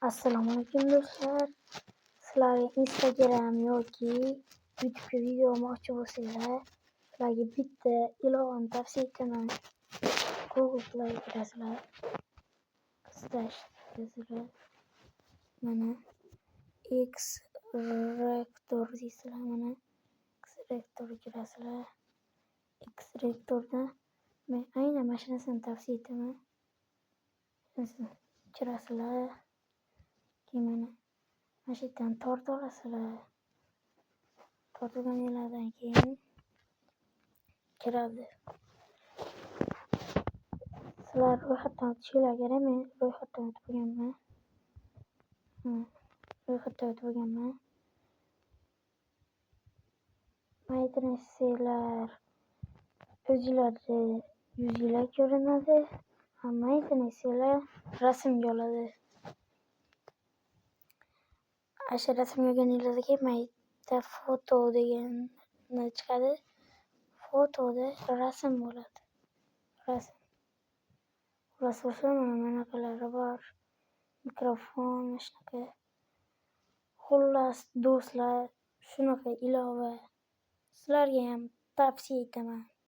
Assalomu alaykum, do'stlar. Sizlarga Instagram yoki YouTube'ga video olmoqchi bo'lsanglar, sizlarga bitta ilovani tavsiya etaman. Google Play kirasizlar. Slash kirasizlar. Mana, X-Rector deysizlar, mana, X-Rector kirasizlar. X-Rectorda men aynan mana shunarsani tavsiya etaman. Kirasizlar. Keyin mana shu yerdan tortib olasizlar. Tortganinglardan keyin kiradi. Sizlar ro'yxatdan o'tishinglar kerak. Men ro'yxatdan o'tib bo'lganman. Ro'yxatdan o'tib bo'lganman. Maytresanglar, o'zinglarni yuzinglar ko'rinadi. Maytresanglar, rasmga oladi. Ana shu rasmga olganinglardan keyin mayda foto degani chiqadi. Fotoda rasm bo'ladi. Rasm. Xullas, do'stlar, mana bunaqalari bor. Mikrofon, mana shunaqa. Xullas, do'stlar, shunaqa ilova. Sizlarga ham tavsiya etaman.